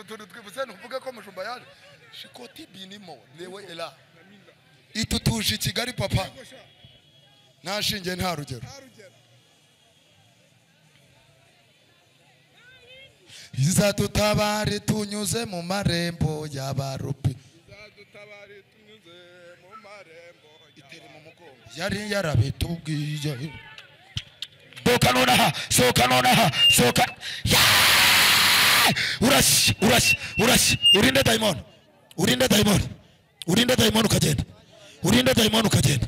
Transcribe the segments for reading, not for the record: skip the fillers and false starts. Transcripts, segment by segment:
utuntu twivuze ntuvuge ko mushumba yaje. Shikoti binimo lewe ela itutuje Kigali papa, nta shinge nta rugero. Izadutabare tunyuze mu marembo y'abarupi, yari yarabitubwiye. Soka nonaha, soka nonaha, soka. Urashye, urashye, urashye. Urinde dayimoni, urinde dayimoni, urinde dayimoni ukagenda, urinde dayimoni ukagenda,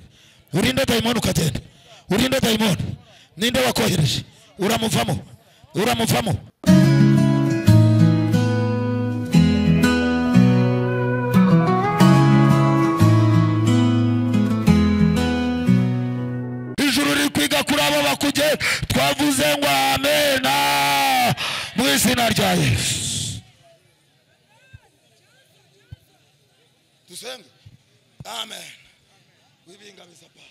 urinde dayimoni ukagenda, urinde dayimoni. Ninde wakohereje? Uramuvamo, uramuvamo. Ijuru riri kwiga kuri abo bakugenda. Twavuze ngo amena mu izina rya Yesu. Dusenge amen. Wibingabiza pa.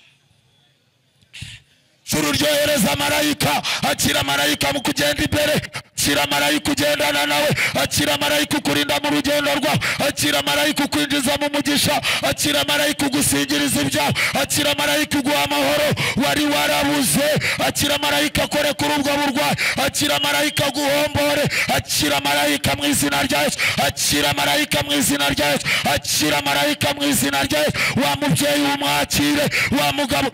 Juru ryohereza marayika, akira marayika mu kugenda imbere, akira marayika ugendana nawe, akira marayika ukurinda mu rugendo rwawe, akira marayika ukwinjiza mu mugisha, akira marayika ugusingiriza ibyawe, akira marayika uguha amahoro wari warabuze, akira marayika akore kuri ubwo burwayi, akira marayika aguhombore, akira marayika mu izina rya Yesu, akira marayika mu izina rya Yesu, akira marayika mu izina rya Yesu. Wa mubyeyi umwakire, wa mugabo.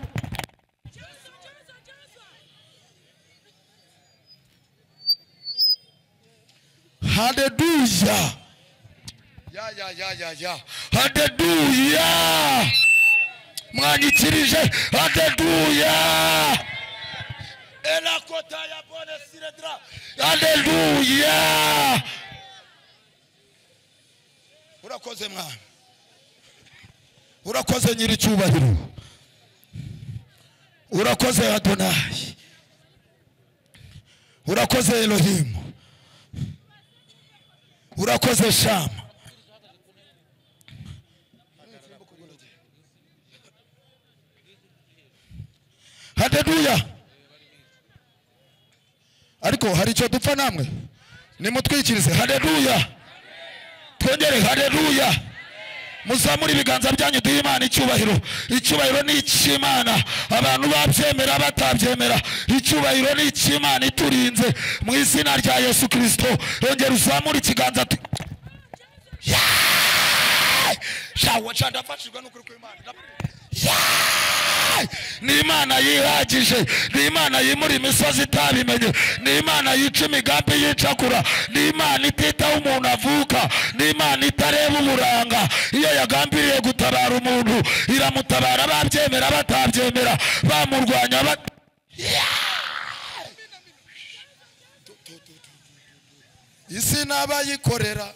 Hallelujah. Ya ya ya ya ya. Hallelujah. Mwanyikirije. Hallelujah. Ela kota ya bone siredra. Hallelujah. Urakoze mwana. Urakoze nyiri cyubahiro. Urakoze Adonai. Urakoze Elohim. Urakoze Shama. Haleluya. Ariko hari icyo dupfa namwe, nimutwikirize. Haleluya. Twongere haleluya. Muzamure ibiganza byanyu duhe Imana icyubahiro. Icyubahiro ni icy'Imana, abantu babyemera batabyemera. Icyubahiro ni icy'Imana iturinze mu izina rya Yesu Kristo. Yongera uzamure ikiganza. Shawa ndafashijwe n'ukuri kw'Imana. Ni Imana yihagije, ni Imana yimura imisozi itabimenye, ni Imana yica imigambi yicakura, ni Imana ititaho umuntu avuka, ni Imana itareba uburanga. Iyo yagambiriye gutabara umuntu iramutabara, babyemera batabyemera, bamurwanya. Isi n'abayikorera.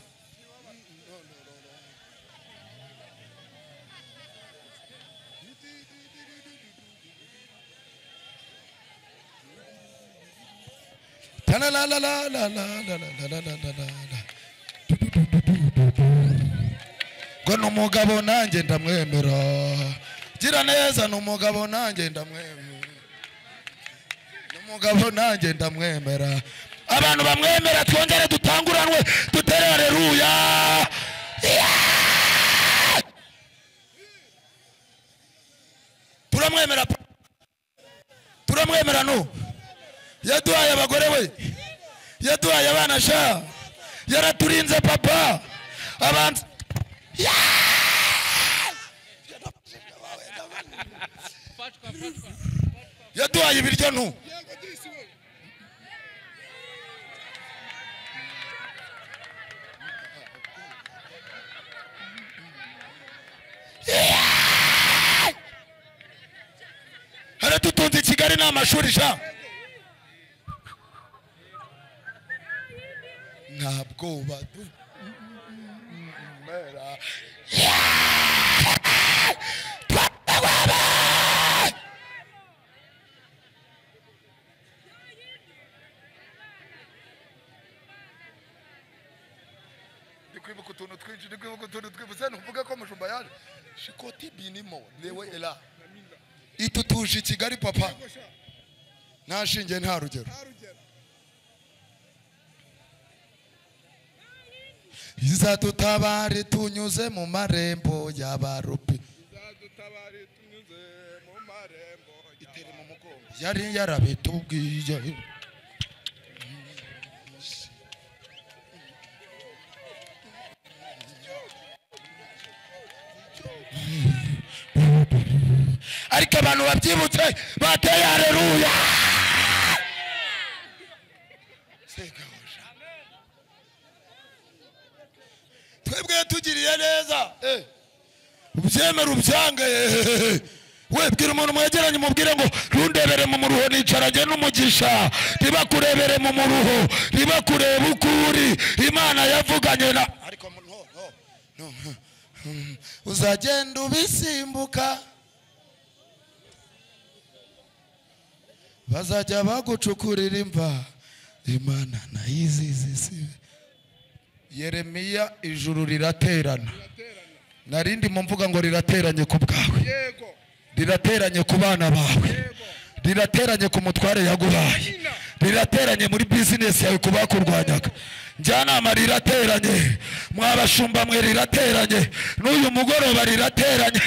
La la la la la la la la la la la. Ngo numugabo nanjye ndamwemera, gira neza numugabo nanjye ndamwemera, numugabo nanjye ndamwemera. Abantu bamwemera twongere dutanguranwe dutere haleluya. Turamwemera, turamwemera no. Yaduhaye abagore we, yaduhaye abana sha, yaraturinze papa. Abantu yaduhaye ibiryo ntu. Haratutunze i Kigali n'amashuri sha. Ntabwo badumera. Ndikwibuka utuntu twinshi, ndikwibuka utuntu twivuze ntuvuge ko mushumba yaje. Shikoti binimo lewe ela itutuje i Kigali papa, nta shinge nta rugero. Izadutabare tunyuze mu marembo y'abarupi. Izadutabare tunyuze mu marembo itere mu mugongo. Yari yarabitubwiye. Ariko abantu babyibutse bateye haleluya. Twebwe tugiriye neza ubyemera ubyange. We bwira umuntu mwegeranye umubwire ngo rundebere mu muruho nicaranye n'umugisha, ntibakurebere mu muruho, ntibakurebe ukuri Imana yavuganye na ariko no no no uzagenda ubisimbuka, bazajya bagucukurira imva Imana nayizizi. Yeremiya ijuru riraterana. Narindi mu mvuga ngo rirateranye ku bwawe, rirateranye ku bana bawe, rirateranye ku mutware yaguhaye, rirateranye muri business yawe kubakurwanyaga. Njyanama rirateranye, mwabashumba mwe rirateranye, n'uyu mugoroba rirateranye.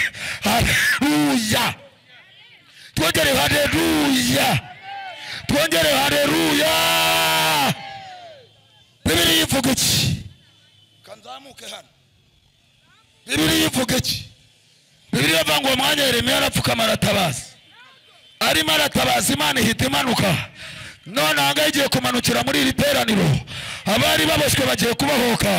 Haleluya, twongere haleluya, twongere haleluya. Bibiliya ivuga iki? Kanzamuke hano. Bibiliya ivuga iki? Bibiliya ivuga ngo umwanya Yeremiya arapfukama aratabaza. Arimo aratabaza Imana ihita imanuka. None ahangaha igiye kumanukira muri iri teraniro. Abari baboshywe bagiye kubahoka,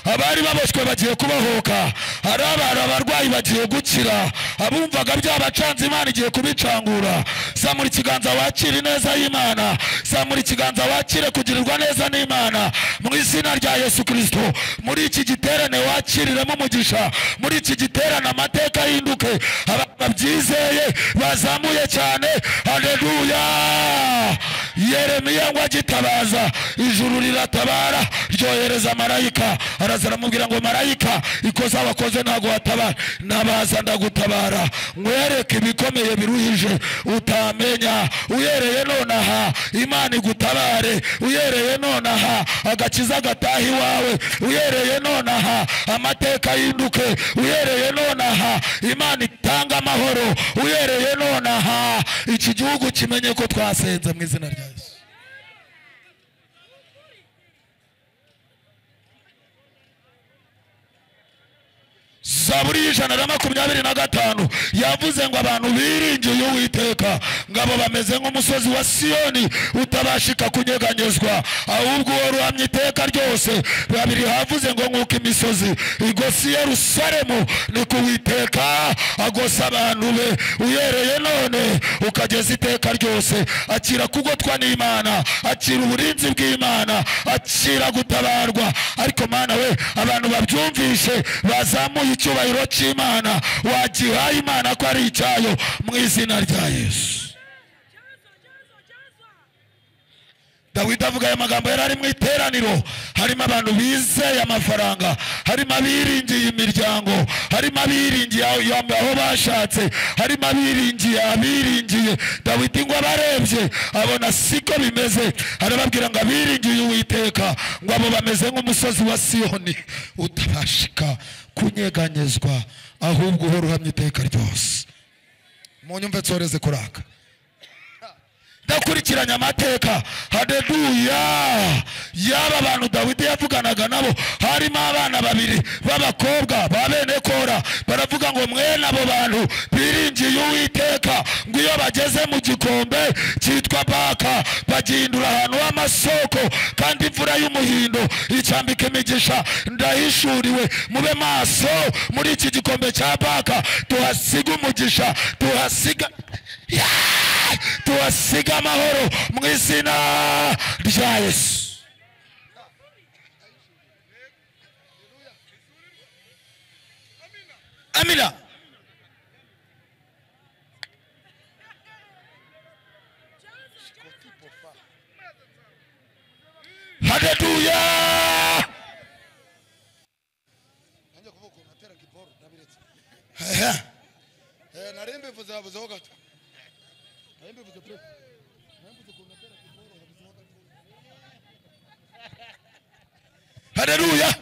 abari baboshywe bagiye kubahoka, hari abarwayi bagiye gukira, abumvaga byabacanze Imana igiye kubicangura. Zamura ikiganza wakire neza y'Imana, zamura ikiganza wakire kugirirwa neza n'Imana mu izina rya Yesu Kristo. Muri iki giterane wakiriremo umugisha, muri iki giterane amateka ahinduke, ababyizeye bazamuye cyane. Haleluya. Yeremiya ngo agitabaza ijuru riratabara, ryohereza marayika, araza aramubwira ngo marayika ikosa wakoze ntago watabara, nabaza ndagutabara, nkwereke ibikomeye biruhije utamenya. Uyereye nonaha Imana igutabare, uyereye nonaha agakiza gataha iwawe, uyereye nonaha amateka yinduke, uyereye nonaha Imana itanga amahoro, uyereye nonaha iki gihugu kimenye ko twasenze mu izina rya Yesu. Zaburi 125 yavuze ngo abantu biringiye Uwiteka ngabo bameze nk'umusozi wa Siyoni utabashika kunyeganyezwa, ahubwo uruhamye iteka ryose. Babiri havuze ngo nkuko imisozi igose Yerusalemu niko Uwiteka agosa abantu be. Uyereye none ukageza iteka ryose. Akira kugotwa n'Imana, akira uburinzi bw'Imana, akira gutabarwa. Ariko Mana we, abantu babyumvishe bazamuye icyubahiro cy'Imana, wagihaye Imana ko ari icyayo mu izina rya Yesu. Dawidi avuga aya magambo yari ari mu iteraniro, harimo abantu bizeye amafaranga, harimo abiringiye imiryango, harimo abiringiye aho bashatse, harimo abiringiye abiringiye. Dawidi ngo abarebye abona siko bimeze, arababwira ngo abiringiye Uwiteka ngo abo bameze nk'umusozi wa Siyoni utabashika kunyeganyezwa, ahubwo uhora uhamye iteka ryose. Munyumve nsoreze kuraka. Ndakurikiranya amateka. Haleluya. Yaba abantu Dawidi yavuganaga nabo, harimo abana babiri b'abakobwa ba bene Kora, baravuga ngo mwene abo bantu biringiye Uwiteka ngo iyo bageze mu gikombe cyitwa Baka bagihindura ahantu h'amasoko, kandi imvura y'umuhindo icyambika imigisha. Ndahishuriwe, mube maso muri iki gikombe cya Baka, tuhasiga umugisha, tuhasiga tuhasiga amahoro mu izina rya Yesu. Amina. Haleluya. Narimbivuze habuzeho gato. Narimbivuze pe. Narimbivuze ukuntu natera kiboro habuzeho gato. Haleluya.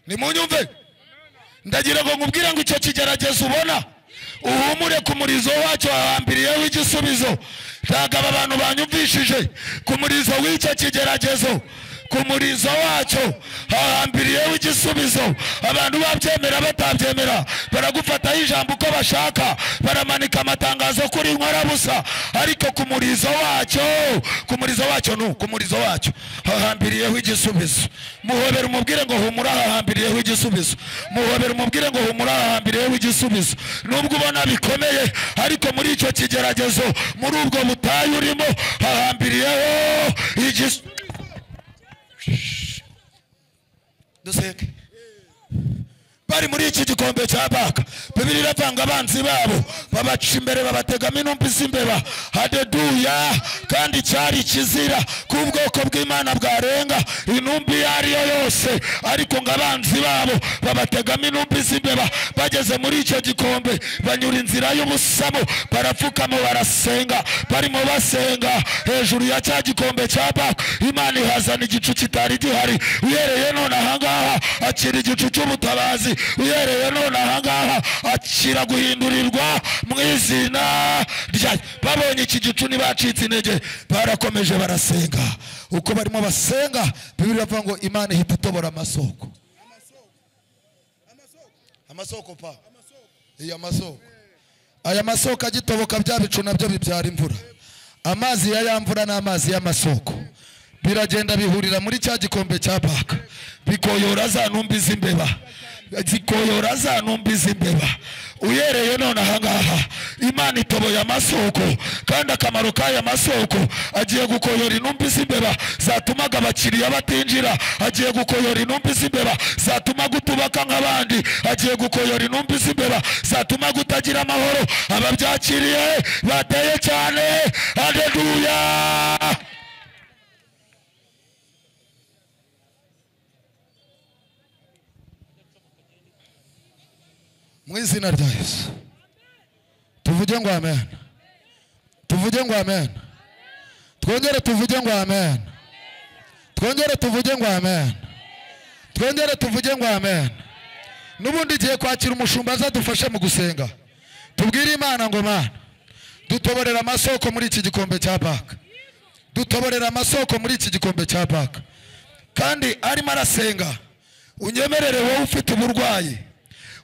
Nimunyumve, ndagira ngo nkubwire ngo icyo kigeragezo ubona uhumure, ku murizo wacyo hahambiriyeho igisubizo. Ntabwo aba bantu banyumvishije. Ku murizo w'icyo kigeragezo, ku murizo wacyo hahambiriyeho igisubizo. Abantu babyemera batabyemera baragufataho ijambo uko bashaka, baramanika amatangazo kuri inkorabusa, ariko ku murizo wacyo, ku murizo wacyo, nu ku murizo wacyo hahambiriyeho igisubizo. Muhobera umubwire ngo humura, hahambiriyeho igisubizo. Muhobera umubwire ngo humura, hahambiriyeho igisubizo. Nubwo ubona bikomeye, ariko muri icyo kigeragezo, muri ubwo butayu urimo, hahambiriyeho igisubizo. Dusenge. Bari muri iki gikombe cya Baka, Bibiliya iravanga abanzi babo babaca imbere, babategamo intumbi z'imbeba. Haleluya! Kandi cyari kizira ku bwoko bw'Imana bwarenga intumbi iyo ari yo yose, ariko ngo abanzi babo babategamo intumbi z'imbeba. Bageze muri icyo gikombe banyura inzira y'ubusamo, barapfukama barasenga. Barimo basenga hejuru ya cya gikombe cya Baka, Imana ihazana igicu kitari gihari. Uhereye none ahangaha akira igicu cy'ubutabazi. Uhereye none ahangaha akira guhindurirwa mu izina rya. Babonye iki gicu ntibacitse intege, barakomeje barasenga. Uko barimo basenga, Bibiliya iravuga ngo Imana ihita itobora amasoko. Amasoko pa iya masoko. Aya masoko agitoboka, bya bicu nabyo bibyara imvura. Amazi ya ya mvura n'amazi y'amasoko biragenda bihurira muri cya gikombe cya Baka, bikoyora za ntumbi z'imbeba, zikoyora za ntumbi z'imbeba. Uhereye none ahangaha Imana itoboye amasoko, kandi akamaro k'aya masoko agiye gukoyora intumbi z'imbeba zatumaga abakiriya batinjira, agiye gukoyora intumbi z'imbeba zatumaga utubaka nk'abandi, agiye gukoyora intumbi z'imbeba zatumaga utagira amahoro. Ababyakiriye bateye cyane. Haleluya! Mu izina rya Yesu tuvuge ngo amen. Tuvuge ngo amen. Twongere tuvuge ngo amen. Twongere tuvuge ngo amen. Twongere tuvuge ngo amen. N'ubundi igiye kwakira umushumba azadufashe mu gusenga. Tubwire Imana ngo Mana, dutoborera amasoko muri iki gikombe cya Baka. Dutoborera amasoko muri iki gikombe cya Baka. Kandi arimo arasenga, unyemerere wowe ufite uburwayi,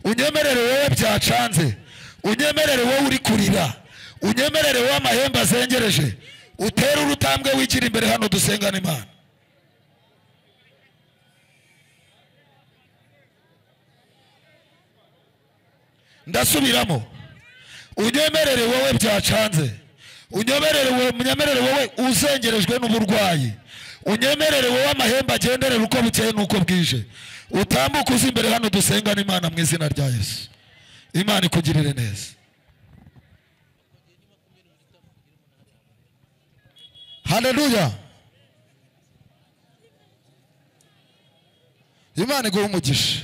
unyemerere wowe byacanze, unyemerere wowe uri kurira, unyemerere wowe amahembe azengereje, utere urutambwe wigira imbere hano dusengana Imana. Ndasubiramo, unyemerere wowe byacanze, unyemerere wowe uzengerejwe n'uburwayi, unyemerere wowe amahembe agenderera uko bukeye n'uko bwije, utambuke uze imbere hano dusengana Imana mu izina rya Yesu. Imana ikugirire neza. Haleluya! Imana iguhe umugisha.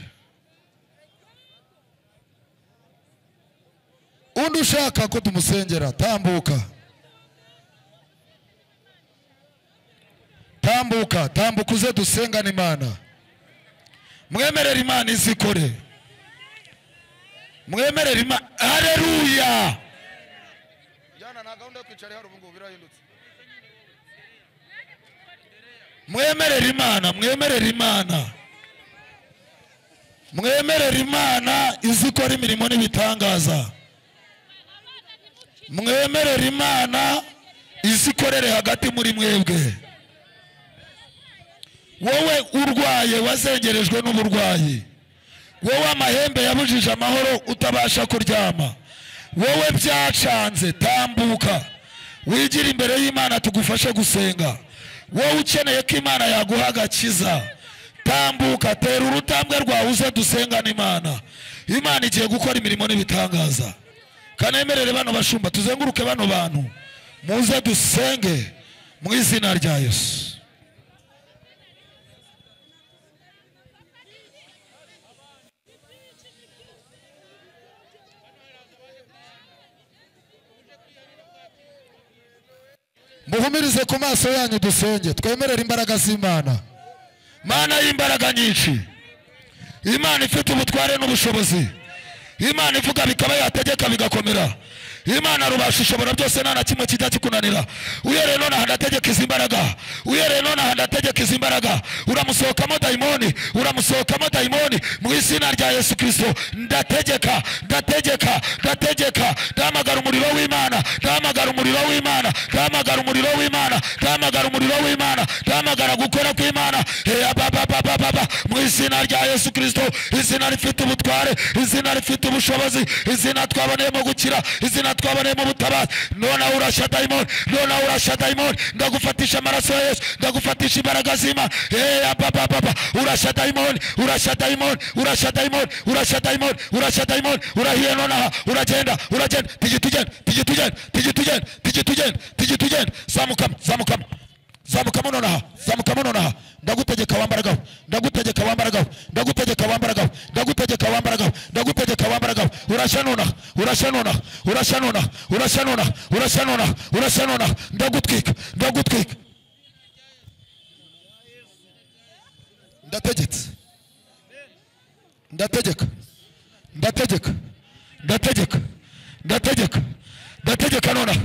Undi ushaka ko tumusengera, tambuka. Tambuka, tambuka uze dusengane Imana. Mwemerere Imana izikore. Mwemerere Imana. Haleluya! Jana na gahunda yo kwicara hari ubu ngo birahindutse. Mwemerere Imana, mwemerere Imana. Mwemerere Imana izikora imirimo n'ibitangaza. Mwemerere Imana izikorere hagati muri mwebwe. Wowe urwaye wazengerejwe n'uburwayi, wowe amahembe yabujije amahoro utabasha kuryama, wowe byacanze, tambuka wigira imbere y'Imana tugufashe gusenga. Wowe ukeneye ko Imana yaguha agakiza, tambuka, tera urutambwe rwawe uze dusengane Imana. Imana igiye gukora imirimo n'ibitangaza. Kanemerere bano bashumba tuzenguruke bano bantu, muze dusenge mu izina rya Yesu. Muhumirize ku maso yanyu dusenge, twemerere imbaraga z'Imana. Mana y'imbaraga nyinshi, Imana ifite ubutware n'ubushobozi, Imana ivuga bikaba, yategeka bigakomera, Imana rubasha ishobora byose, nta na kimwe kijya kikunanira. Uhereye nonaha ndategeka izi mbaraga, uhereye nonaha ndategeka izi mbaraga. Uramusohokamo dayimoni, uramusohokamo dayimoni mu izina rya Yesu Kristo. Ndategeka, ndategeka, ndategeka, ndahamagara umuriro w'Imana, ndahamagara umuriro w'Imana, ndahamagara umuriro w'Imana, ndahamagara umuriro w'Imana, ndahamagara gukora kw'Imana. Baba mu izina rya Yesu Kristo, izina rifite ubutware, izina rifite ubushobozi, izina twaboneyemo gukira, izina twaboneyemo ubutabazi. Nona urasha dayimoni, nona urasha dayimoni, ndagufatisha amaraso ya Yesu, ndagufatisha imbaraga z'Imana. Baba urasha dayimoni, urasha dayimoni, urasha dayimoni, urasha dayimoni, urasha dayimoni, urahiye nonaha, uragenda, uragenda, tigi tugenda, tigi tugenda, tigi tugenda, tigi tugenda, tigi tugenda, zamukamo, zamukamo, zamukamo nonaha, zamukamo nonaha. Ndagutegeka wambaragaho, ndagutegeka wambaragaho, ndagutegeka wambaragaho, ndagutegeka wambaragaho, ndagutegeka wambaragaho. Urasha nonaha, urasha nonaha, urasha nonaha, urasha nonaha, urasha nonaha, urasha nonaha. Ndagutwika, ndagutwika. Ndategetse, ndategeka, ndategeka, ndategeka, ndategeka, ndategeka nonaha.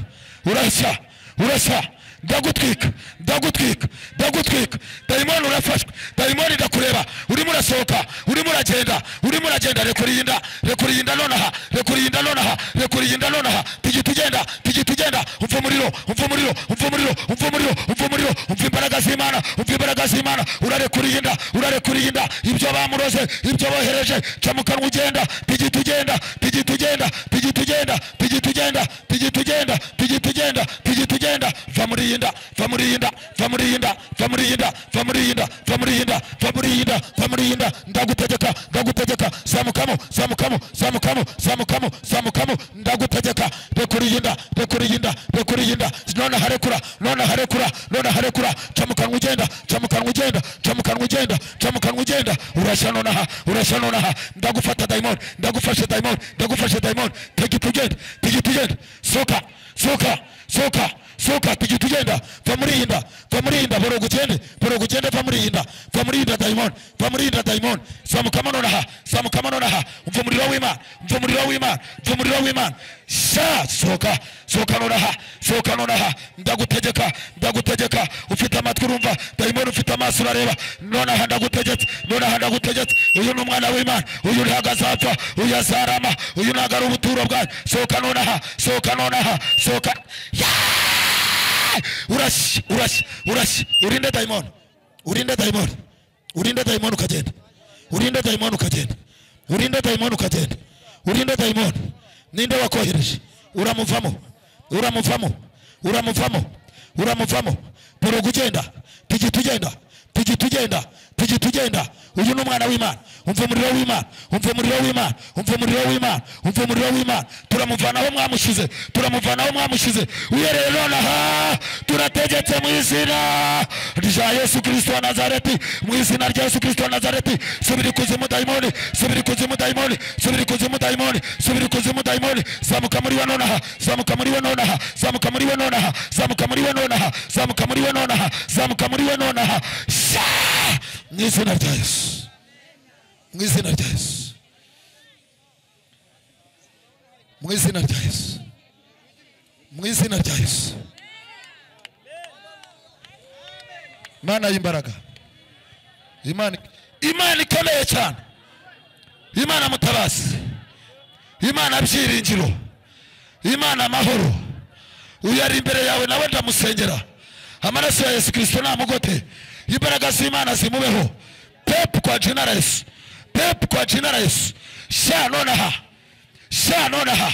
Urasha, urasha, ndagutwika, ndagutwika, ndagutwika. Dayimoni urafashwe, dayimoni ndakureba, urimo urasohoka, urimo uragenda, urimo uragenda. Rekura iyi nda, rekura iyi nda nonaha, rekura iyi nda nonaha, rekura iyi nda nonaha. Tigi tugenda, tigi tugenda. Umva umuriro, umva umuriro, umva umuriro, umva umuriro, umva umuriro, umva imbaraga z'Imana, umva imbaraga z'Imana. Urarekura iyi nda, urarekura iyi nda. Ibyo bamuroze, ibyo bohereje, ca mu kanwa ugenda. Tigi tugenda, tigi tugenda, tigi tugenda, tigi tugenda, tigi tugenda, tigi tugenda, tigi tugenda. Va muri iyi nda, va muri iyi nda, va muri iyi nda, va muri iyi nda, va muri iyi nda, va muri iyi nda, va muri iyi nda, va muri iyi nda. Ndagutegeka, ndagutegeka, zamukamo, zamukamo, zamukamo, zamukamo, zamukamo. Ndagutegeka, rekura iyi nda, rekura iyi nda, rekura iyi nda. Nonaha rekura, nonaha rekura, nonaha rekura. Ca mu kanwa ugenda, ca mu kanwa ugenda, ca mu kanwa ugenda, ca mu kanwa ugenda. Urasha nonaha, urasha nonaha. Ndagufata dayimoni, ndagufashe dayimoni, ndagufashe dayimoni. Tigi tugenda, tigi tugenda. Soka, soka, soka, soka, tigi tugenda. Va muri iyi nda, va muri iyi nda, boroga ugende, boroga ugende. Va muri iyi nda, va muri iyi nda dayimoni, va muri iyi nda dayimoni. Zamukamo nonaha, zamukamo nonaha. Umva umuriro w'Imana, umva umuriro w'Imana, umva umuriro w'Imana. Sha, soka, soka nonaha, soka nonaha. Ndagutegeka, ndagutegeka. Ufite amatwi urumva, dayimoni ufite amaso urareba. Nonaha ndagutegetse, nonaha ndagutegetse. Uyu ni umwana w'Imana, uyu ntabwo azapfa, uyu azarama, uyu ntabwo ari ubuturo bwanyu. Soka nonaha, soka nonaha, soka. Urashye, urashye, urashye. Urinde dayimoni, urinde dayimoni, urinde dayimoni ukagenda, urinde dayimoni ukagenda, urinde dayimoni ukagenda, urinde dayimoni. Ninde wakohereje? Uramuvamo, uramuvamo, uramuvamo, uramuvamo. Boroga ugenda, tigi tugenda, tigi tugenda, tigi tugenda. Uyu ni umwana w'Imana, umva umuriro w'Imana, umva umuriro w'Imana, umva umuriro w'Imana, umva umuriro w'Imana. Turamuvanaho mwamushize, turamuvanaho mwamushize. Uhereye nonaha turategetse mu izina rya Yesu Kristo wa Nazareti, mu izina rya Yesu Kristo wa Nazareti. Subira ikuzimu dayimoni, subira ikuzimu dayimoni, subira ikuzimu dayimoni, subira ikuzimu dayimoni. Zamuka muri we nonaha, zamuka muri we nonaha, zamuka muri we nonaha, zamuka muri we nonaha, zamuka muri we nonaha, zamuka muri we nonaha. Sha! Mu izina rya Yesu, mu izina rya Yesu, mu izina rya Yesu, mu izina rya Yesu. Imana y'imbaraga, Imana, Imana ikomeye cyane, Imana mutabazi, Imana byiringiro, Imana amahoro. Uyu ari imbere yawe nawe ndamusengera. Amaraso ya Yesu Kristo namugote, imbaraga z'Imana zimubeho. Pepu kwa jina la Yesu, pepu kwa jina la Yesu. Sha nonaha, sha nonaha,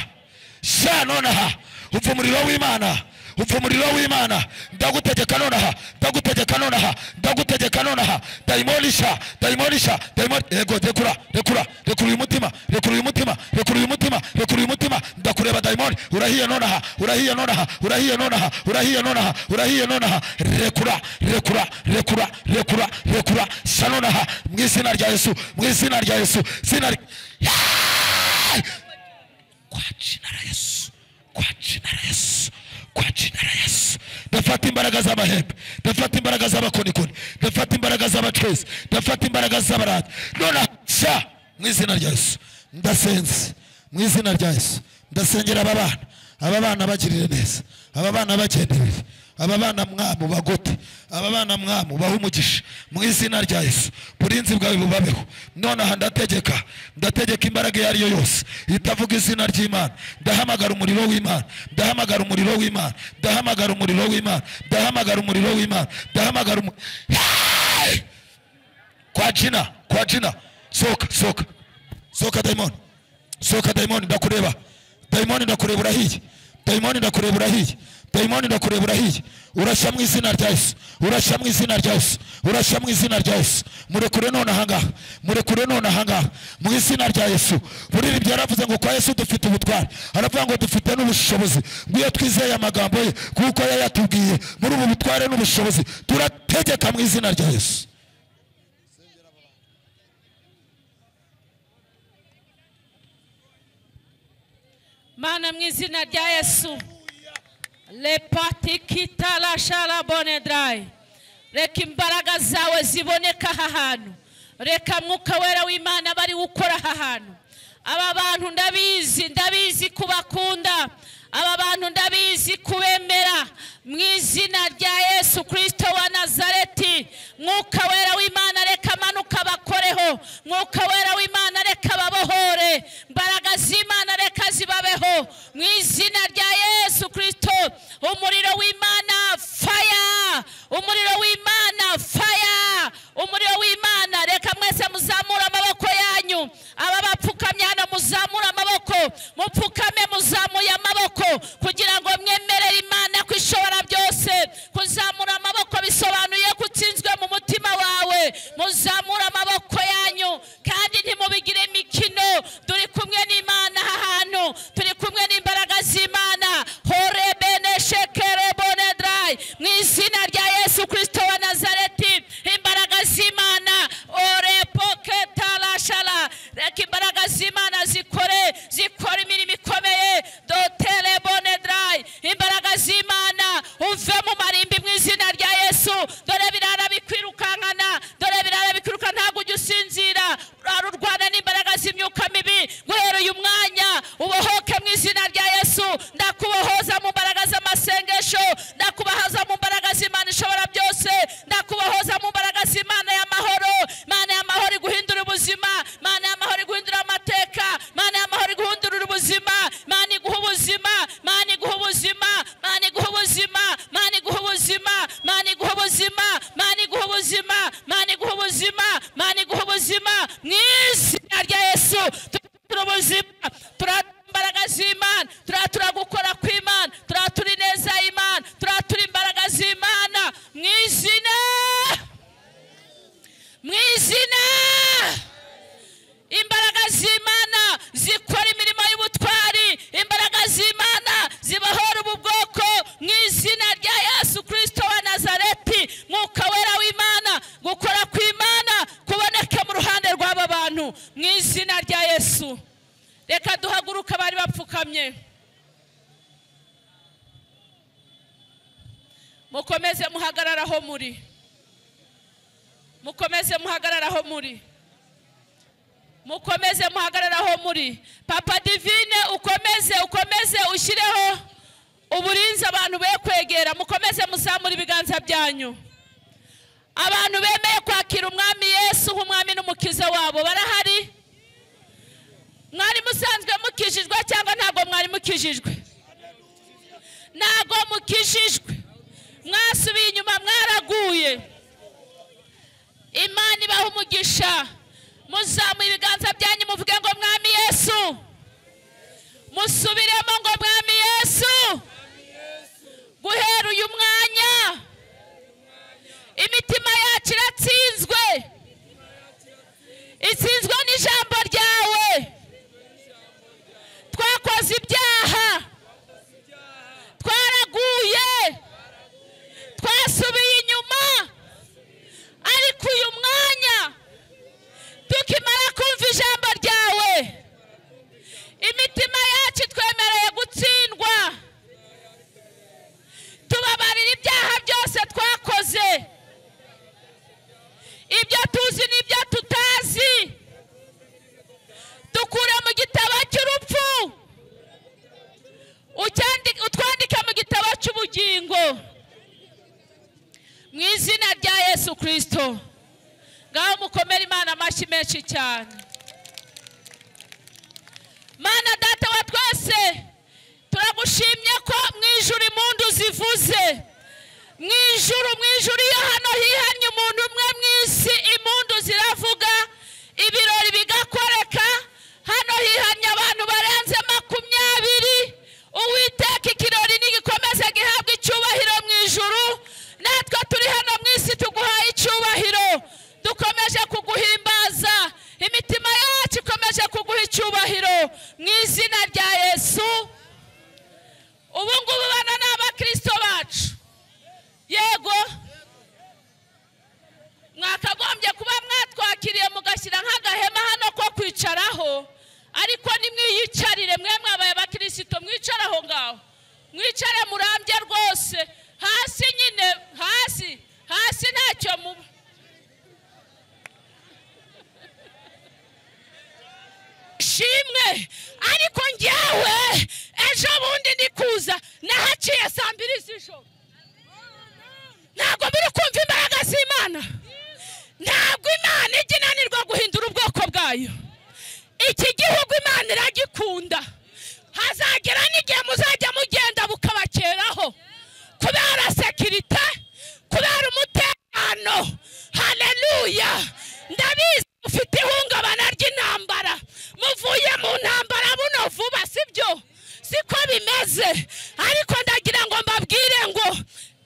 sha nonaha. Umva umuriro w'Imana, umva umuriro w'Imana. Ndagutegeka nonaha, ndagutegeka nonaha, ndagutegeka nonaha. Dayimoni sha, dayimoni sha, dayimoni. Ego, rekura, rekura, rekura uyu mutima, rekura uyu mutima, rekura uyu mutima, rekura uyu mutima. Ndakureba dayimoni, urahiye nonaha, urahiye nonaha, urahiye nonaha, urahiye nonaha, urahiye nonaha. Rekura, rekura, rekura, rekura, rekura. Sha nonaha, mu izina rya Yesu, mu izina rya Yesu, izina kwa jina la Yesu, kwa jina la Yesu, kwa jina la Yesu. Ndafata imbaraga z'amahembe, ndafata imbaraga z'abakonikoni, ndafata imbaraga z'abacwezi, ndafata imbaraga z'abarata. None Sha mu izina rya Yesu. Ndasenze mu izina rya Yesu. Ndasengera aba bana. Aba bana bagirire neza. Aba bana bagenderere. Aba bana mwamu bagote. Aba bana mwamu bahe umugisha mu izina rya Yesu. Burinzi bwawe bubabeho. None aha ndategeka, ndategeka imbaraga iyo ari yo yose itavuga izina ry'Imana. Ndahamagara umuriro w'Imana. Ndahamagara umuriro w'Imana. Ndahamagara umuriro w'Imana. Ndahamagara umuriro w'Imana. Ndahamagara kwa jina, kwa jina. Soka, soka. Soka daimoni. Soka daimoni, ndakureba. Daimoni ndakureba urahiye. Daimoni ndakureba urahiye. Daimoni ndakureba urahiye. Urashya mu izina rya Yesu. Urashya mu izina rya Yesu. Urashya mu izina rya Yesu. Murekure none ahangaha. Murekure none ahangaha. Mu izina rya Yesu. Buriri yaravuze ngo kwa Yesu dufite ubutware. Aravuga ngo dufite n'ubushobozi. Ngiyo twizeye amagambo ye kuko yayatubwiye. Muri ubu butware n'ubushobozi turategeka mu izina rya Yesu. Mana mu izina rya Yesu. Le patikita la shala bonedrai. Reka imbaraga zawe ziboneka aha hantu. Reka Mwuka Wera w'Imana bari gukora aha hantu. Aba bantu ndabizi, ndabizi kubakunda. Aba bantu ndabizi kubemera. Mu izina rya Yesu Kristo wa Nazareti. Mwuka Wera w'Imana reka manuka bakoreho. Mwuka Wera w'Imana reka babohore. Imbaraga z'Imana reka zibabeho. Mu izina rya Yesu Kristo. Umuriro w'Imana fire. Umuriro w'Imana fire. Umuriro w'Imana reka mwese muzamura amaboko yanyu. Aba bapfukamye hano muzamura amaboko. Mupfukame muzamuye amaboko kugira ngo mwemerere Imana kwishobora byose. Kuzamura amaboko bisobanuye kutsinzwe mu mutima wawe. Muzamura amaboko yanyu kandi ntimubigire imikino. Turi kumwe n'Imana aha hantu. Turi kumwe n'imbaraga z'Imana. Hore bene shekere bonedrai. Mu izina rya Yesu Kristo wa Nazareti. Imbaraga z'Imana ore poketarashala. Reka imbaraga z'Imana zikore, zikora imirimo ikomeye. Dotere bonedrai. Imbaraga z'Imana uve mu marimbi mu izina rya Yesu. Dore birara bikwirukankana, dore birara bikwiruka, ntabwo ujya usinzira. Urarwana n'imbaraga z'imyuka mibi. Guhera uyu mwanya ubohoke mu izina rya Yesu. Ndakubohoza mu mbaraga z'amasengesho, ndakubahoza mu mbaraga z'Imana ishobora byose, ndakubohoza mu mbaraga z'Imana y'amahoro. Imana y'amahoro iguhindura ubuzima, Imana y'amahoro iguhindura amateka, Imana y'amahoro iguhindura ubuzima, Imana iguha ubuzima, Imana iguha ubuzima, Imana iguha ubuzima, Imana iguha ubuzima, Imana iguha ubuzima, Imana iguha ubuzima, Imana iguha ubuzima, Imana iguha ubuzima mu izina rya Yesu. Turatura ubuzima, turatura imbaraga z'Imana, turatura gukora kw'Imana, turatura ineza y'Imana, turatura imbaraga z'Imana mu izina, mu izina. Imbaraga z'Imana zikora imirimo y'ubutwari, imbaraga z'Imana zibohora ubu bwoko mu izina rya Yesu Kristo wa Nazareti. Mwuka Wera w'Imana, gukora kw'Imana kuboneke mu ruhande rw'aba bantu mu izina rya Yesu. Reka duhaguruka bari bapfukamye. Mukomeze muhagarara aho muri. Mukomeze muhagarara aho muri. Mukomeze muhagarara aho muri. Papa Divine ukomeze, ukomeze ushyireho uburinzi abantu be kwegera. Mukomeze muzamura ibiganza byanyu. Abantu bemeye kwakira Umwami Yesu nk'Umwami n'Umukiza wabo barahari? Mwari musanzwe mukijijwe cyangwa ntabwo mwari mukijijwe? Ntabwo mukijijwe. Mwasubiye inyuma, mwaraguye. Imana ibaha umugisha. Muzamuye ibiganza byanyu muvuge ngo Mwami Yesu. Musubiremo ngo Mwami Yesu. Guhera uyu mwanya imitima yacu iratsinzwe, itsinzwe n'ijambo ryawe. Twakoze ibyaha, twaraguye, twasubiye inyuma, ariko uyu mwanya tukimara kumva ijambo ryawe imitima yacu twemereye gutsindwa. Tubabarira ibyaha byose twakoze. Kristo. Ngaho mukomere Imana amashyi menshi cyane. Mana data wa twese, turagushimye ko mu ijuru impundu zivuze. Mu ijuru iyo hano hihannye umuntu umwe mu isi impundu ziravuga, ibirori bigakoreka. Hano hihannye abantu barenze 20. Uwiteka ikirori nigikomeze gihabwa icyubahiro mu ijuru. Natwe turi hano mu isi tuguhaye icyubahiro, dukomeje kuguhimbaza, imitima yacu ikomeje kuguha icyubahiro mu izina rya Yesu. Ubu ngubu bana ni abakristo bacu. Yego, mwakagombye kuba mwatwakiriye mugashyira nk'agahema hano ko kwicaraho, ariko nimwiyicarire mwe mwabaye abakristo, mwicara aho ngaho, mwicare murambye rwose hasi nyine, hasi hasi ntacyo muba. Shimwe, ariko njyewe ejo bundi ndikuza nahaciye saa 2 z'ijoro. Ntabwo muri kumva imbaraga z'Imana. Ntabwo Imana ijya inanirwa guhindura ubwoko bwayo. Iki gihugu Imana iragikunda. Hazagera n'igihe muzajya mugenda bukabakeraho kubera sekirite, kubera umutekano. Haleluya! Ndabizi mufite ihungabana ry'intambara, muvuye mu ntambara buno vuba, sibyo? Siko bimeze. Ariko ndagira ngo mbabwire ngo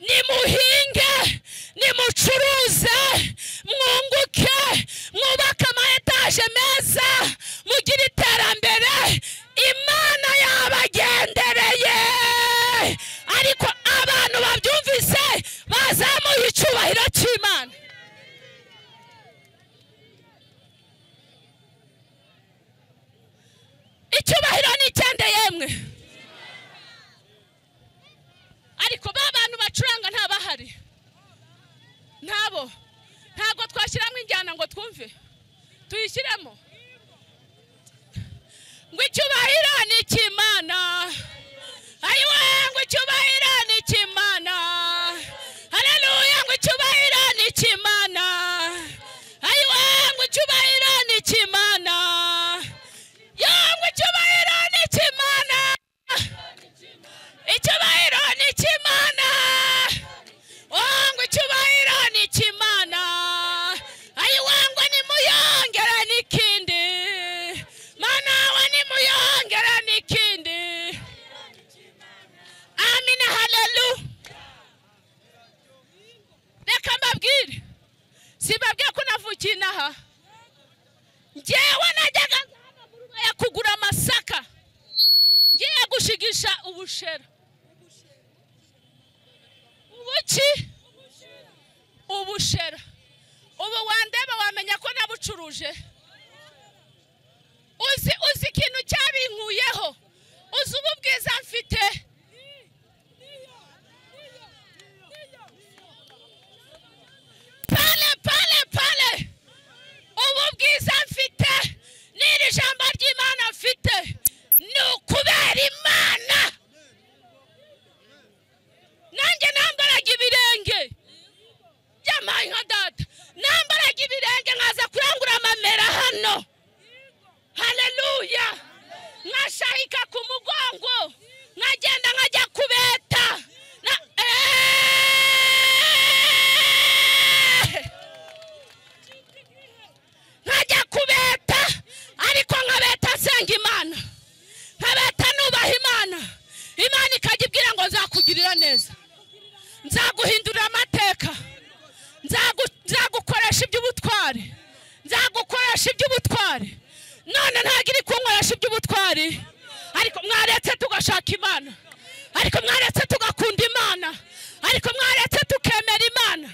nimuhinge, nimucuruze, mwunguke, mwubake ama etaje meza, mugire iterambere. Imana yabagendereye. Ariko abantu babyumvise bazamuye icyubahiro cy'Imana. Icyubahiro ni icyende yemwe. Ariko ba bantu bacuranga ntabahari, ntabo ntabwo twashyiramo injyana ngo twumve, tuyishyiremo ngo icyubahiro ni icy'Imana. Ayiwe, ngo icyubahiro ni icy'Imana. Haleluya, ngo icyubahiro ni icy'Imana. Ayiwe, ngo icyubahiro ni icy'Imana. Yo, ngo icyubahiro ni icy'Imana. Icyubahiro ni icy'Imana. Oh, ngo icyubahiro ni icy'Imana. Ayiwe, ngo nimuyongere n'ikindi. Mana we, nimuyongere n'ikindi. Amina, haleluya. Reka mbabwire, simbabwiye ko navukiye inaha. Njyewe najyaga ya kugura amasaka, ngiye gushigisha ubushera. Ubuki? Ubushera. Ubu wandeba wamenya ko nabucuruje. Uzi ikintu cyabinkuyeho? Uzi ubu bwiza mfite? Pale pale pale. Ubu bwiza mfite n'iri jambo ry'Imana mfite ni ukubera Imana. Nanjye nambaraga ibirenge byamaye nka data, nambaraga ibirenge nkaza kurangura amamera hano. Haleluya! Nkashahika ku mugongo, nkagenda nkajya kubeta. Nkajya kubeta, ariko nkabeta nsenga Imana, nkabeta nubaha Imana. Imana ikajya ibwira ngo nzakugirira neza, nzaguhindurira amateka, nzagukoresha iby'ubutwari, nzagukoresha iby'ubutwari. None ntabwo iri kunkoresha iby'ubutwari, ariko mwaretse tugashaka Imana, ariko mwaretse tugakunda Imana, ariko mwaretse tukemera Imana.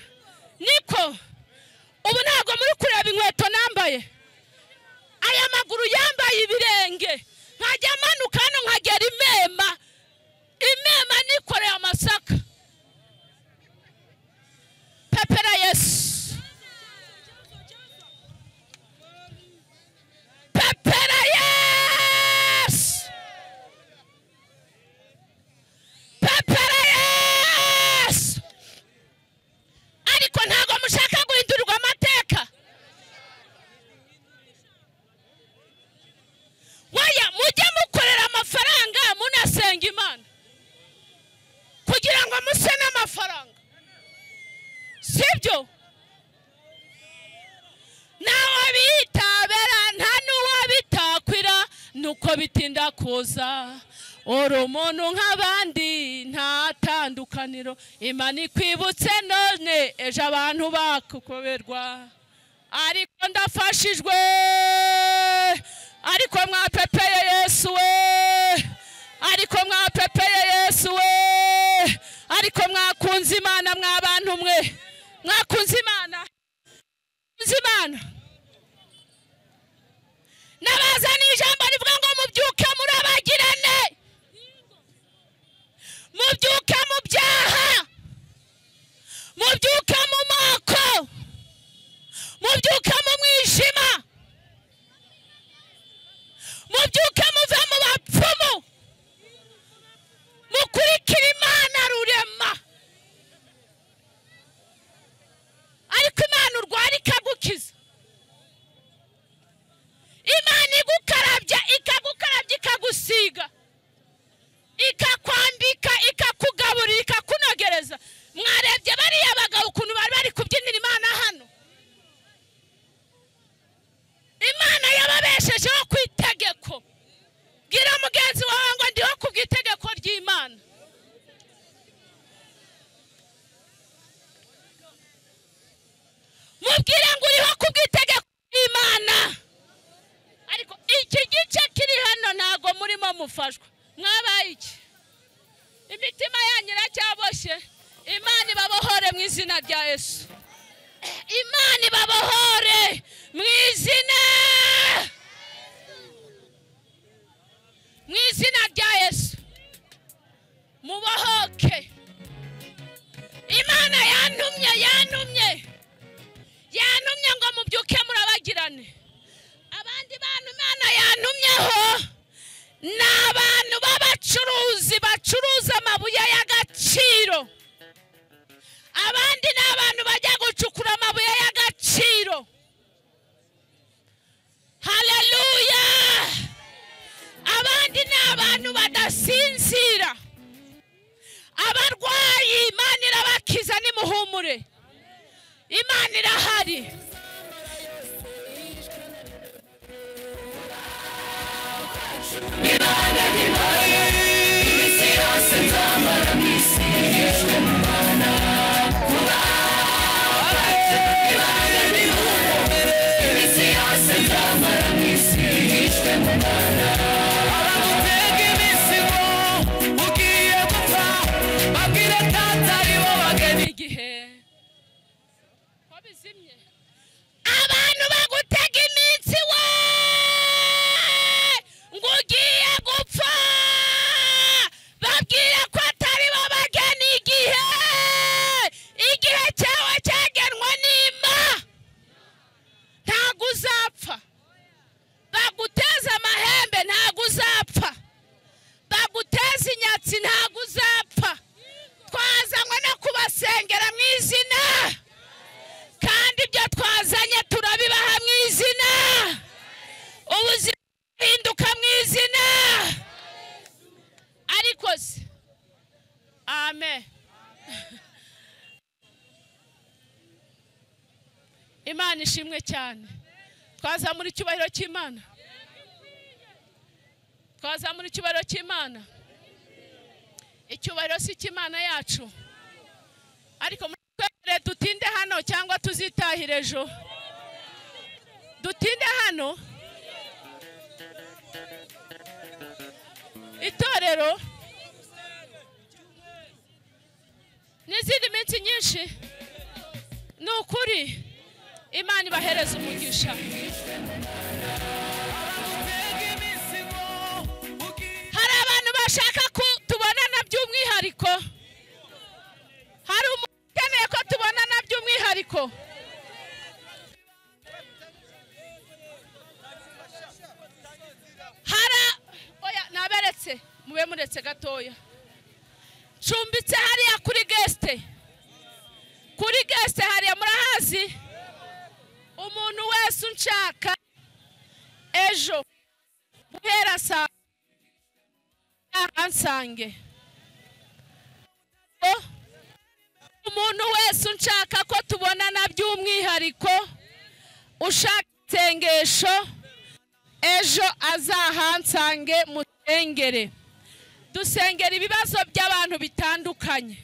Niko ubu ntabwo muri kureba inkweto nambaye, aya maguru yambaye ibirenge, nkajya manuka hano nkagera imema, imema nikoreye amasaka. Pepera Yesu, pepera Yesu, pepera Yesu. Ariko ntabwo mushaka guhindura Nuko bitinda kuza, uri umuntu nk'abandi nta tandukaniro. Imana ikwibutse none, ejo abantu bakukoberwa. Ariko ndafashijwe, ariko mwapepeye Yesu we, ariko mwapepeye Yesu we, ariko mwakunze Imana mwa bantu mwe, mwakunze Imana, mwakunze Imana. Nabazaniye ijambo rivuga ngo mubyuke murabagirane, mubyuke mu byaha, mubyuke mu moko, mubyuke mu mwijima, mubyuke muve mu bapfumu, mukurikire Imana rurema. Ariko Imana urwara ikagukiza, Imana igukarabya, ikagukarabya, ikagusiga, ikakwambika, ikakugaburira, ikakunogereza. Mwarebye bariya bagabo ukuntu bari bari kubyinira Imana hano. Imana yababeshejeho ku itegeko. Bwira mugenzi wawe ngo ndiho ku bw'itegeko ry'Imana. Mubwire ngo uriho ku bw'itegeko ry'Imana. Ariko iki gice kiri hano ntago murimo mufashwa. Mwabaye iki? Imitima yanyu iracyaboshye. Imana ibabohore mu izina rya Yesu. Imana ibabohore mu izina, mu izina rya Yesu. Mubohoke. Imana yantumye, yantumye, yantumye ngo mubyuke murabagirane. Abandi bantu Imana yantumyeho ni abantu b'abacuruzi bacuruza amabuye y'agaciro. Abandi ni abantu bajya gucukura amabuye y'agaciro. Haleluya! Abandi ni abantu badasinzira. Abarwayi Imana irabakiza, nimuhumure. Imana irahari. Abantu bagutega iminsi we ngo ugiye gupfa, babwira ko atari bo bagena igihe. Igihe cyawe cyagenwe n'Imana, ntabwo uzapfa. Baguteza amahembe ntabwo uzapfa, baguteza inyatsi ntabwo uzapfa. Twazanywe no kubasengera mu izina, kandi ibyo twazanye turabibaha mu izina. Ubuzima buhinduka mu izina. Ariko se amen. Imana ishimwe cyane. Twazamura icyubahiro cy'Imana, twazamura icyubahiro cy'Imana. Icyubahiro si icy'Imana yacu. Ariko twere dutinde hano cyangwa tuzitahire ejo. Dutinde hano. Itorero n'izindi minsi nyinshi, ni ukuri Imana ibahereza umugisha. Hari abantu bashaka ko tubonana by'umwihariko. Hari umuntu ukeneye ko tubonana by'umwihariko. Hara oya naberetse, mube muretse gatoya. Ncumbitse hariya kuri guest. Kuri guest hariya murahazi. Umuntu wese unshaka ejo guhera saa ansange. Umuntu wese unshaka ko tubonana by'umwihariko, ushaka isengesho Ejo azahansange musengere. Dusengera ibibazo by'abantu bitandukanye.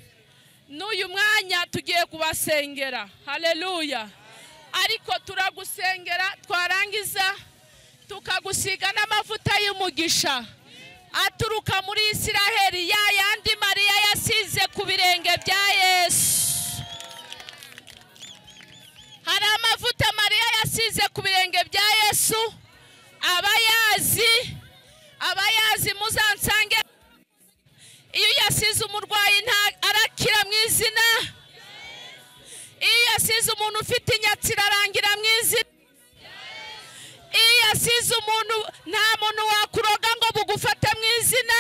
N'uyu mwanya tugiye kubasengera. Haleluya. Ariko turagusengera twarangiza tukagusiga n'amavuta y'umugisha aturuka muri Isiraheli, ya yandi Mariya yasize ku birenge bya Yesu. Hari amavuta Mariya yasize ku birenge bya Yesu, abayazi muzansange. Iyo yasize umurwayi nta arakira mu izina. Iyo yasize umuntu ufite inyatsi arangira mu izina. Iyo yasize umuntu nta muntu wakuroga ngo bugufate mu izina.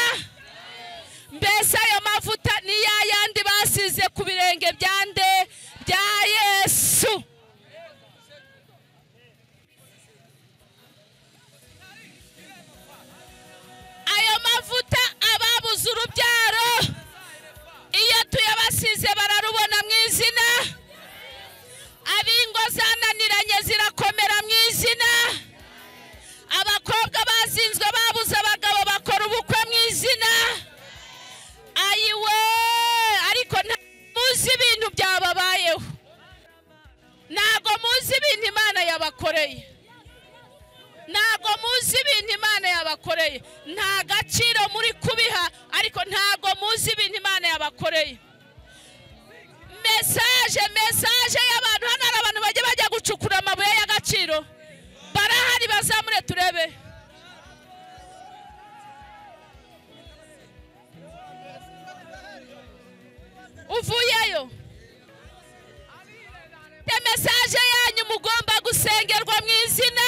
Mbese ayo mavuta ni ya yandi basize ku birenge byande bya Yesu. Ayo mavuta ababuze urubyaro iyo tuyabasize bararubona mu izina. Abingo zananiranye zirakomera mu izina. Abakobwa bazinzwe babuze abagabo bakora ubukwe mu izina. Ayiwe, ariko muzi ibintu byababayeho. Ntago muzi ibintu Imana yabakoreye. Ntago muzi ibintu Imana yabakoreye. Nta gaciro muri kubiha, ariko ntago muzi ibintu Imana yabakoreye. Message y'abantu hano, hari abantu bajya bajya gucukura amabuye y'agaciro. Barahari, bazamure turebe. Uvuyeyo. Te message yanyu mugomba gusengerwa mu izina.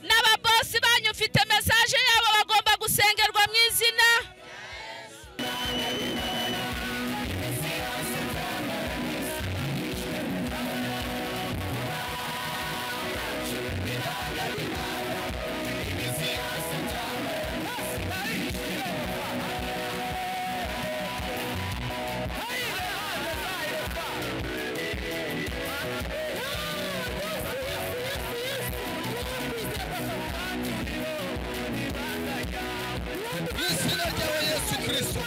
N'ababosi banyu mfite message yabo bagomba gusengerwa mu izina. Izina ryawe Yesu Kristo.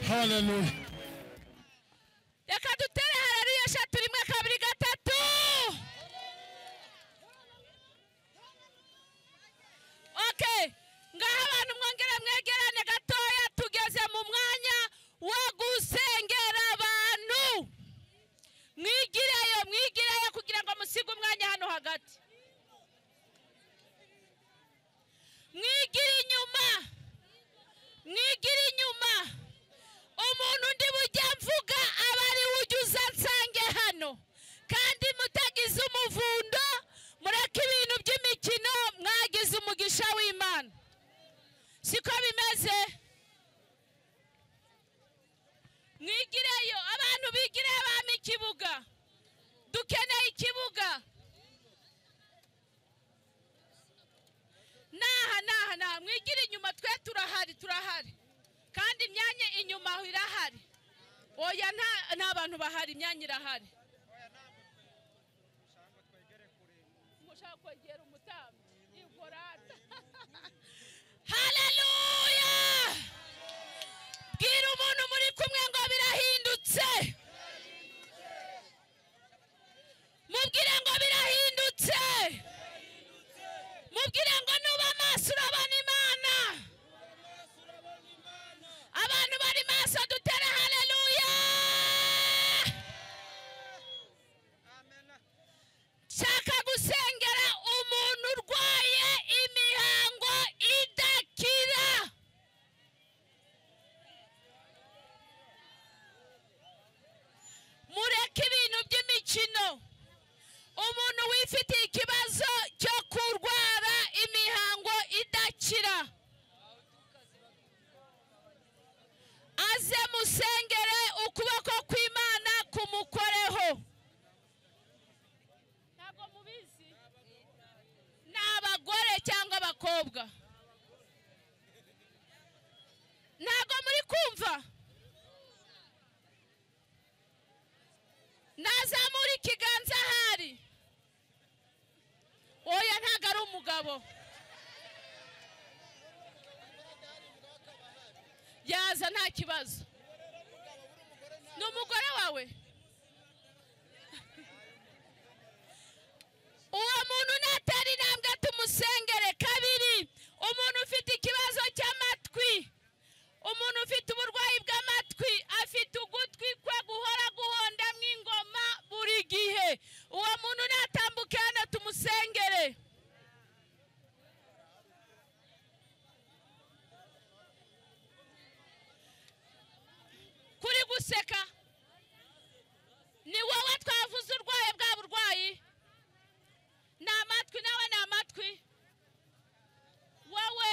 Hallelujah. Reka dutere haleluya eshatu, rimwe, kabiri, gatatu. Okay, ngaho abantu mwongere mwegerane gatoya, tugeze mu mwanya wo gusengera abantu. Mwigireyo, mwigireyo kugira ngo musige umwanya hano hagati. Mwigire inyuma, mwigire inyuma. Umuntu ndi bujye mvuga aba ari ujya uza nsange hano, kandi mutagize umuvundo, mureke ibintu by'imikino, mwagize umugisha w'Imana. Siko bimeze? Mwigire bami ikibuga. Dukeneye ikibuga. Naha naha naha mwigire inyuma, twe turahari turahari. Kandi imyanya inyuma aho irahari. Oya nta bantu bahari, imyanya irahari. Mushaka kwegera umutambyi igorata. Haleluya! Bwira umuntu muri kumwe ngo birahindutse. Mubwire ngo birahindutse. Mubwire ngo nuba maso urabona Imana. Abantu bari maso dutere haleluya. Nshaka gusengera umuntu urwaye imihango idakira. Mureke ibintu by'imikino. Umuntu wifitiye ikibazo cyo kurwara imihango idakira, aze musengere ukuboko kw'Imana kumukoreho. Ntabwo mubizi, ni abagore cyangwa abakobwa. Ntabwo muri kumva. Nazamura ikiganza ahari. Oya ntabwo ari umugabo. Yaza nta kibazo. Ni umugore wawe. Uwo muntu natera intambwe tumusengere. Kabiri, umuntu ufite ikibazo cy'amatwi, umuntu ufite uburwayi bw'amatwi, afite ugutwi kwe guhora guhonda mw'ingoma buri gihe, uwo muntu natambuke hano tumusengere. Kuri guseka ni wowe twavuze urwaye bwa burwayi. Ni amatwi, nawe ni amatwi. Wowe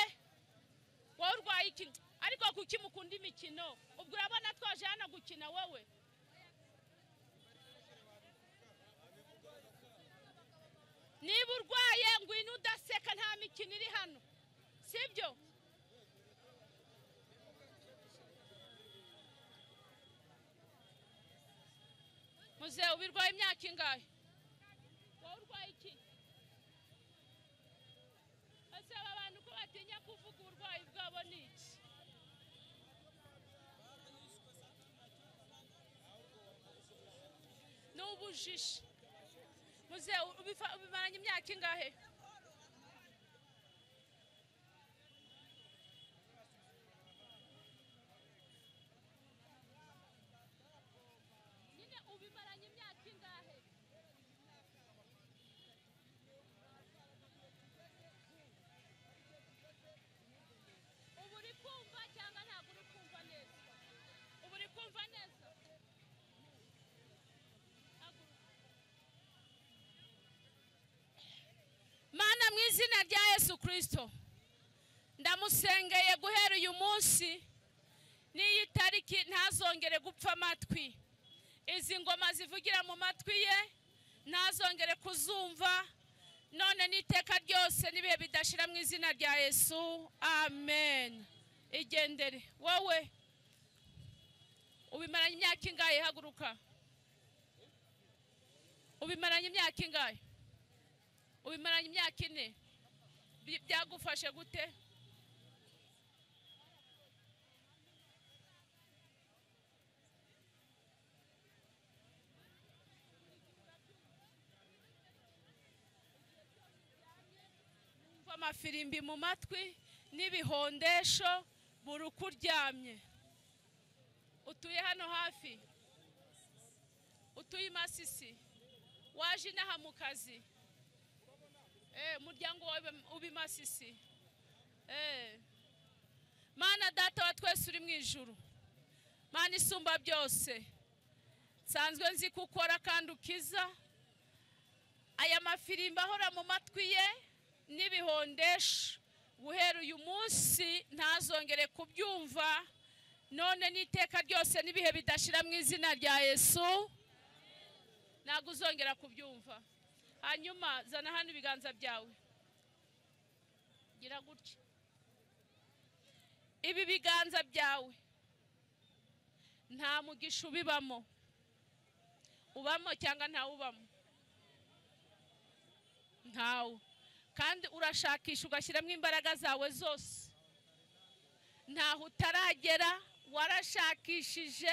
urwaye iki? Ariko kuki mukunda imikino? Ubwo urabona twaje hano gukina wowe. Niba urwaye ngwino udaseka, nta mikino iri hano, sibyo? Muzehe ubirwaye imyaka ingahe? Wowe urwaye iki? Ese aba bantu ko batinya kuvuga uburwayi bwabo ni iki? Ni ubujiji. Muzehe ubimaranye imyaka ingahe? Nyine ubimaranye imyaka ingahe? Ubu uri kumva cyangwa ntabwo uri kumva neza? Ubu uri kumva neza? Mana mu izina rya Yesu Kristo, ndamusengeye guhera uyu munsi n'iyi tariki ntazongere gupfa amatwi. Izi ngoma zivugira mu matwi ye ntazongere kuzumva, none n'iteka ryose n'ibihe bidashira mu izina rya Yesu, amen. Igendere. Wowe ubimaranye imyaka ingahe? Haguruka. Ubimaranye imyaka ingahe? Ubimaranye imyaka 4. Byagufashe gute? Umva amafirimbi mu matwi n'ibihondesho buri uko uryamye. Utuye hano hafi? Utuye i Masisi? Waje inaha mu kazi? Umuryango wawe uba i Masisi? Mana data wa twese uri mu ijuru, Mana isumba byose, nsanzwe nzi ko ukora kandi ukiza. Aya mafirimbi ahora mu matwi ye n'ibihondesho, guhera uyu munsi ntazongere kubyumva, None n'iteka ryose n'ibihe bidashira mu izina rya Yesu. Ntabwo uzongera kubyumva. Hanyuma zana hano ibiganza byawe. Gira gutya. Ibi biganza byawe nta mugisha ubibamo. Ubamo cyangwa ntawe ubamo? Ntawe. Kandi urashakisha ugashyiramo imbaraga zawe zose. Ntaho utaragera, warashakishije,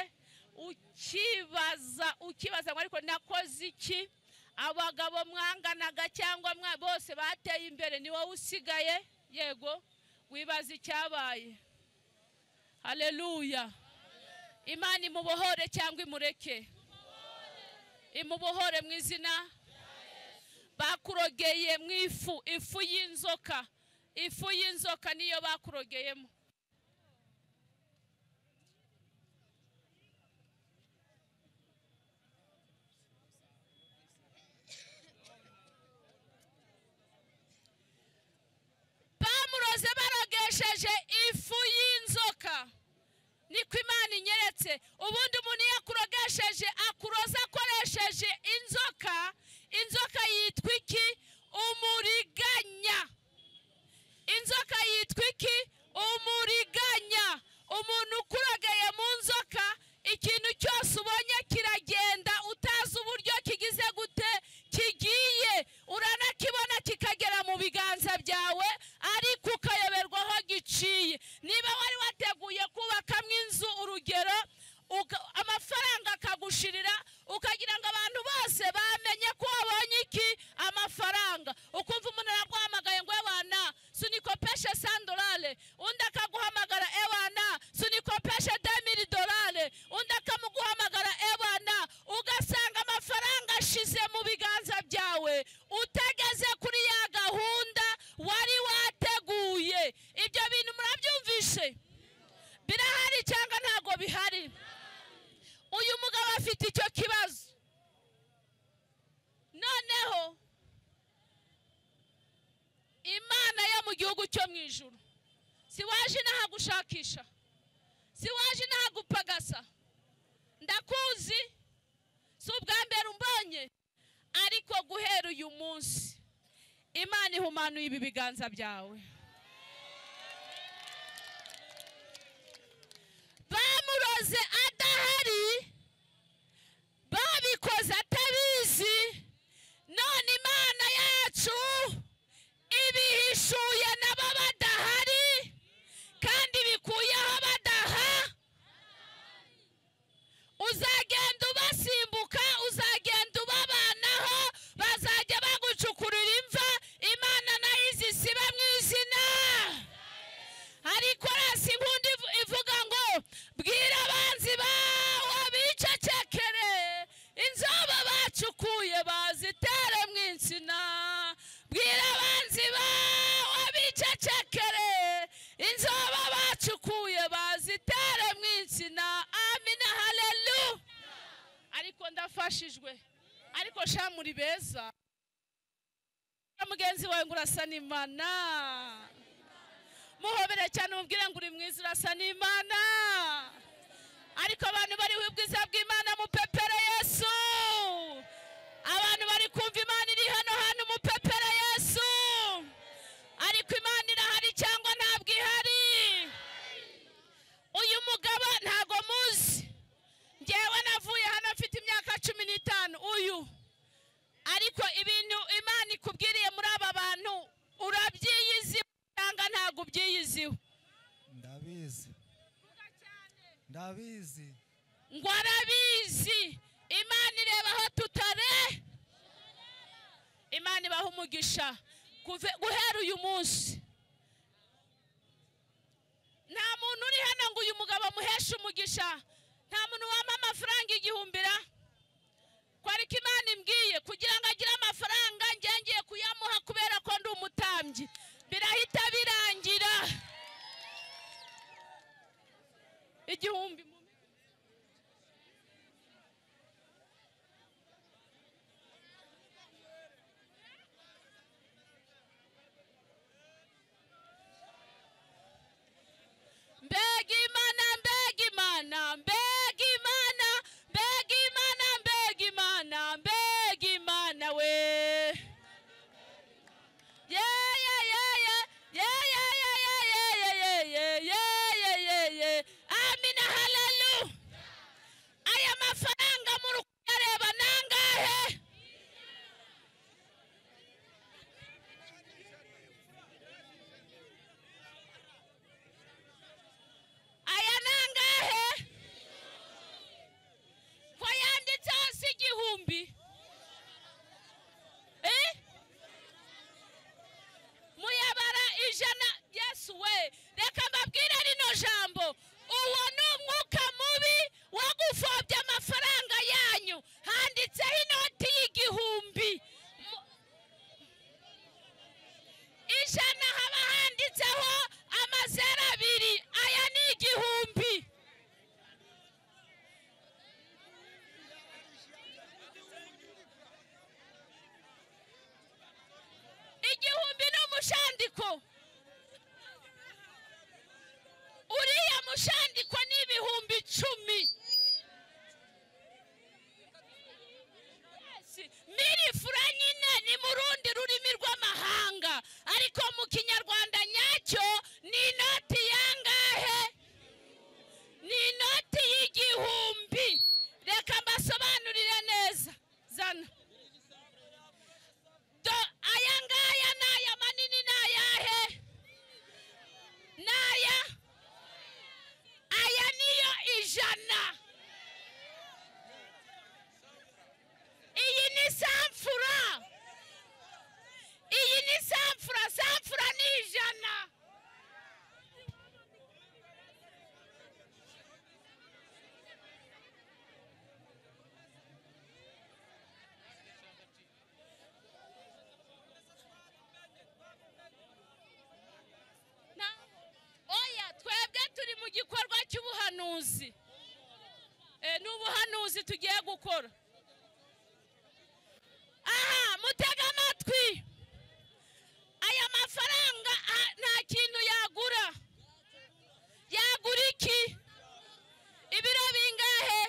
ukibaza ngo ariko nakoze iki? Abagabo mwanganaga cyangwa bose bateye imbere, ni wowe usigaye. Yego, wibaza icyabaye. Haleluya. Imana imubohore cyangwa imureke? Imubohore mu izina. Bakurogeye mu ifu, ifu y'inzoka. Ifu y'inzoka niyo bakurogeyemo. Bamuroze barogesheje ifu y'inzoka. Niko Imana inyeretse. Ubundi umuntu yakurogesheje akuroza akoresheje inzoka. Inzoka yitwa iki? Umuriganya. Inzoka yitwa iki? Umuriganya. Umuntu ukurogeye mu nzoka, ikintu cyose ubonye kiragenda utazi uburyo kigize gute kigiye, uranakibona kikagera mu biganza byawe ariko ukayoberwa aho giciye. Niba wari wateguye kubakamo inzu urugero, amafaranga akagushirira, ukagira ngo abantu bose bamenye ko wabonye iki? Amafaranga. Ukumva umuntu araguhamagaye ngo ewana sunikopeshe $100, undi akaguhamagara ewana sunikopeshe $2000, undi akamuguhamagara ewana, ugasanga amafaranga ashize mu biganza byawe utageze kuri ya gahunda wari wateguye. Ibyo bintu murabyumvishe? Birahari cyangwa ntago bihari? Uyu mugabo afite icyo kibazo. Noneho Imana yo mu gihugu cyo mu ijuru, si waje inaha gushakisha, si waje inaha gupagasa, ndakuzi, si ubwa mbere umbonye, ariko guhera uyu munsi Imana ihumanuye ibi biganza byawe. Bamuroze adahari, babikoze atabizi, none Imana yacu ibihishuye nabo badahari, kandi bikuyeho badaha. Uzagenda ubasimbuka, uzagenda ubabanaho, bazajya bagucukurira imva. Imana nayo izisiba mu izina. Hari korasi inkundi ivuga ngo bwira abanzi bawe bicecekere, inzoba bacukuye bazitere mu insina. Bwira abanzi bawe bicecekere, inzoba bacukuye bazitere mu insina. Amina, haleluya. Ariko ndafashijwe. Ariko sha muri beza. Mugenzi wawe ngo urasa n'Imana. Muhobere cyane umubwire ngo uri mwiza urasa n'Imana. Ariko abantu bari ubwiza bw'Imana mupepere Yesu. Abantu bari kumva Imana iri hano hano mupepere Yesu. Ariko Imana irahari cyangwa ntabwo ihari? Uyu mugabo ntago muzi. Njyewe navuye hano mfite imyaka 15 uyu. Ariko ibintu Imana ikubwiriye muri aba bantu urabyiyizi cyangwa ntago ubyiyiziho? Ndabizi. Ndabizi. Ngo arabizi. Imana ireba aho tutare. Imana ibaha umugisha guhera uyu munsi. Nta muntu uri hano ngo uyu mugabo amuheshe umugisha. Nta muntu wampa amafaranga 1000. Kwariko Imana imbwiye kugira ngo agire amafaranga ngiye kuyamuha kubera ko ndi umutambyi. Birahita birangira. 1000. Mbega Imana, mbega Reka mbabwire rino jambo, uwo ni umwuka mubi wo gupfobya amafaranga yanyu. Handitseho inoti y'igihumbi, ijana haba handitseho amazeru abiri, aya ni igihumbi. Igihumbi ni umushandiko, uriya mushandiko ni 10,000. Mirifura nyine ni mu rundi rurimi rw'amahanga, ariko mu kinyarwanda nyacyo ni inoti yangahe? Ni inoti y'igihumbi. Reka mbasobanurire neza. Zana do, aya ngaya ni aya manini, ni ayahe? Ni aya, aya niyo ijana. Iyi ni samfura, iyi ni samfura, samfura ni ijana. Oya, twebwe turi mu gikorwa cy'ubuhanuzi. Ni ubuhanuzi tugiye gukora. Aha, mutega amatwi. Aya mafaranga nta kintu yagura. Yagura iki? Ibiro bingahe?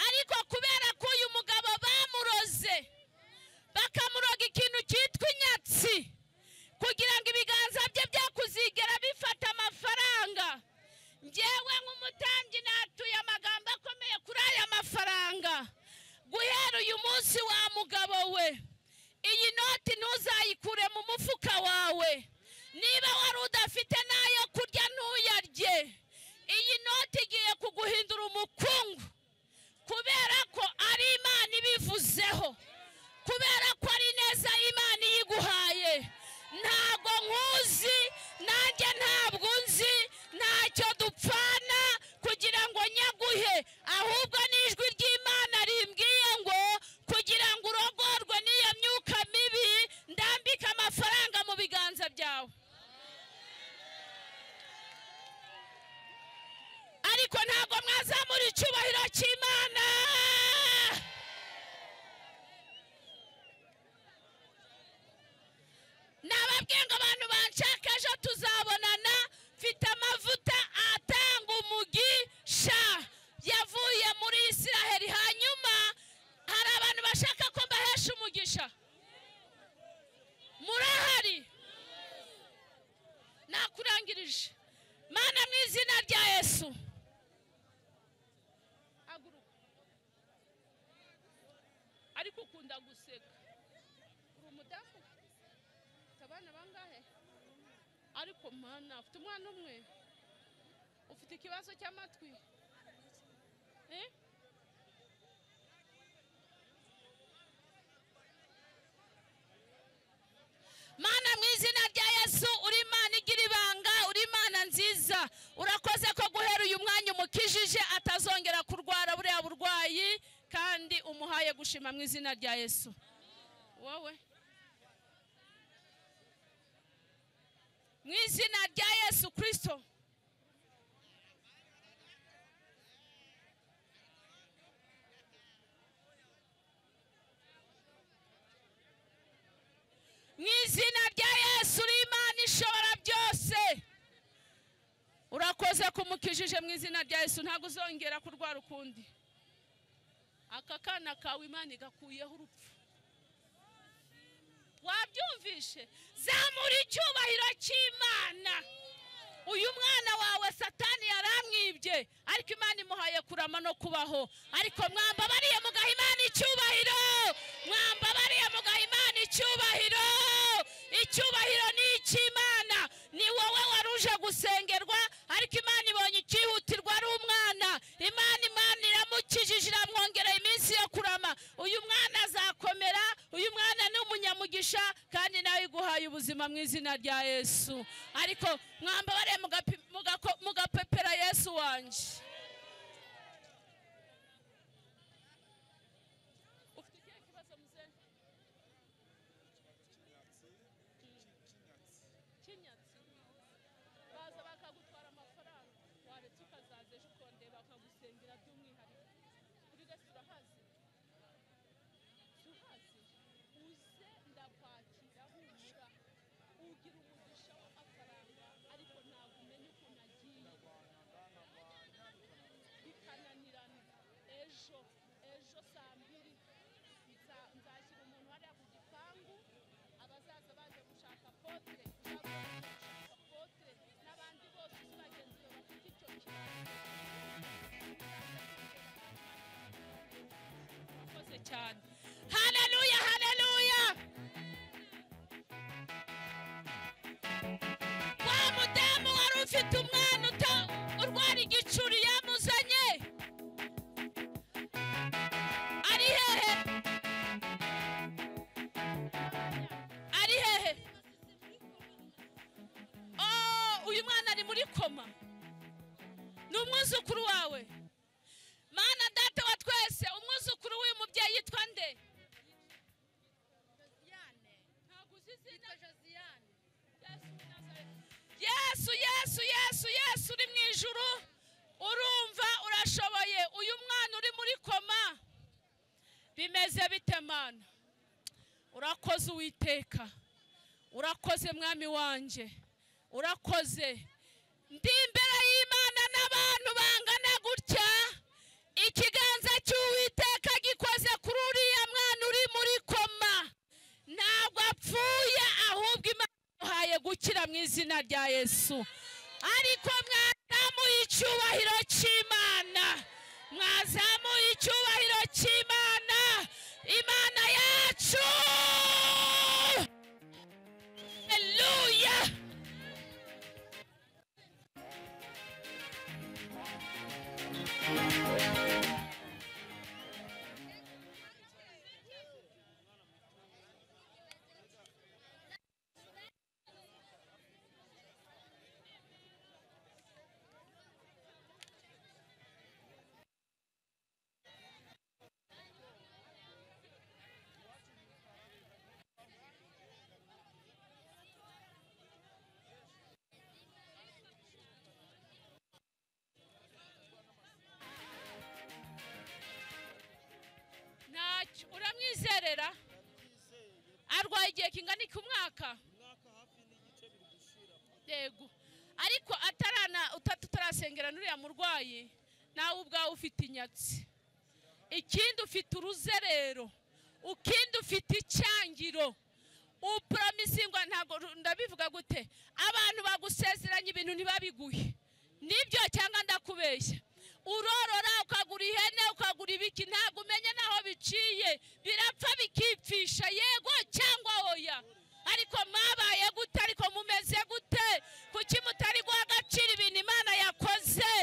Ariko kubera ko uyu mugabo bamuroze, bakamuroga ikintu cyitwa inyatsi, kugira ngo ibiganza bye byakuzigera bifata amafaranga, njyewe nk'umutambyi natuye amagambo akomeye kuri aya mafaranga. Guhera uyu munsi wa mugabo we, iyi noti ntuzayikure mu mufuka wawe. Niba wari udafite n'ayo kurya ntuyarye. Iyi noti igiye kuguhindura umukungu, kubera ko ari Imana ibivuzeho, kubera ko ari neza Imana iyiguhaye. Ntabwo nkuzi, nanjye ntabwo nzi, ntacyo dupfana kugira ngo nyaguhe, ahubwo n'ijwi ry'Imana rimbwiye ngo kugira ngo urogorwe n'iyo myuka mibi, ndambike amafaranga mu biganza byawe. Ariko ntabwo mwazamura icyubahiro cy'Imana. Nababwiye ngo abantu banshaka ejo tuzabonana, mfite amavuta atanga umugisha yavuye muri Isiraheli. Hanyuma hari abantu bashaka ko mbahesha umugisha, murahari? Nakurangirije. Mana, mu izina rya Yesu, haguruka. Ariko ukunda guseka, uri umudamu, ufite abana bangahe? Ariko mana, ufite umwana umwe, ufite ikibazo cy'amatwi. Mana, mu izina rya Yesu, uri Imana igira ibanga, uri Imana nziza. Urakoze ko guhera uyu mwanya umukijije atazongera kurwara buriya burwayi, kandi umuhaye gushima mu izina rya Yesu. Wowe mu izina rya Yesu Kristo, mu izina rya Yesu, uri Imana ishobora byose. Urakoze kumukijije mu izina rya Yesu, ntabwo uzongera kurwara ukundi. Aka kana kawe Imana igakuyeho urupfu. Wabyumvishe? Zamura icyubahiro cy'Imana. Uyu mwana wawe Satani yaramwibye, ariko Imana imuhaye kurama no kubaho. Ariko mwambabariye mugaha Imana icyubahiro, mwambabariye mugaha Imana icyubahiro. Icyubahiro ni icy'Imana. Ni wowe waruje gusengerwa, ariko Imana ibonye icyihutirwa ari umwana. Imana iramukijije, iramwongera iminsi yo kurama. Uyu mwana azakomera, uyu mwana ni umunyamugisha. umugisha kandi nawe iguhaye ubuzima mu izina rya Yesu. Ariko mwamba bare mugapepera Yesu wanje. Ufite ikihe kibazo mzee? Kinyatsi. Baza bakagutwara amafaranga, waretse ukazaza ejo ukondeba bakagusengera by'umwihariko. Kuri gasi urahazi? Uhazi? Uze ndakwakira humura. Ugira umugisha w'amafaranga ariko ntabwo umenya ukuntu agiye. Bikananirana. Ejo saa 2 nzashyira umuntu hariya ku gipangu, abazaza baje gushaka potre, potre n'abandi bose uzi bagenzi be bafite icyo kibazo. Murakoze cyane. Haleluya, haleluya. Wa mudamu wari ufite umwana urwara igicuri yamuzanye. Ari hehe? Ari hehe? Oh, uyu mwana ari muri koma. Ni umwuzukuru wawe. Mana data wa twese, umwuzukuru w'uyu mubyeyi yitwa nde? Josiane. Ntabwo uzi izina? Josiane. Yesu, Yesu, Yesu, Yesu uri mu ijuru, urumva urashoboye. Uyu mwana uri muri koma bimeze bite Mana? Urakoze Uwiteka, urakoze mwami wanje, urakoze. Ndi imbere y'Imana n'abantu bangana gutya, ikiganza cy'Uwiteka gikoze kuri uriya mwana uri muri koma. Ntabwo apfuye, ahubwo Imana imuhaye gukira mu izina rya Yesu. Ariko mwazamuye icyubahiro cy'Imana, mwazamuye icyubahiro cy'Imana, Imana yacu. Haleluya. Ntacyo uramwizerera. Arwaye igihe kingana iki? Umwaka yego, ariko atarana tutarasengera n'uriya murwayi, nawe ubwawe ufite inyatsi, ikindi ufite uruzerero, ukindi ufite icyangiro. Upromisingwa, ntabwo ndabivuga gute, abantu bagusezeranya ibintu ntibabiguhe, nibyo cyangwa ndakubeshya? Urorora ukagura ihene, ukagura ibiki, ntabwo umenye naho biciye, birapfa bikipfisha, yego cyangwa oya. Ariko mwabaye gute? Ariko mumeze gute? Kuki mutari guha agaciro ibintu Imana yakoze?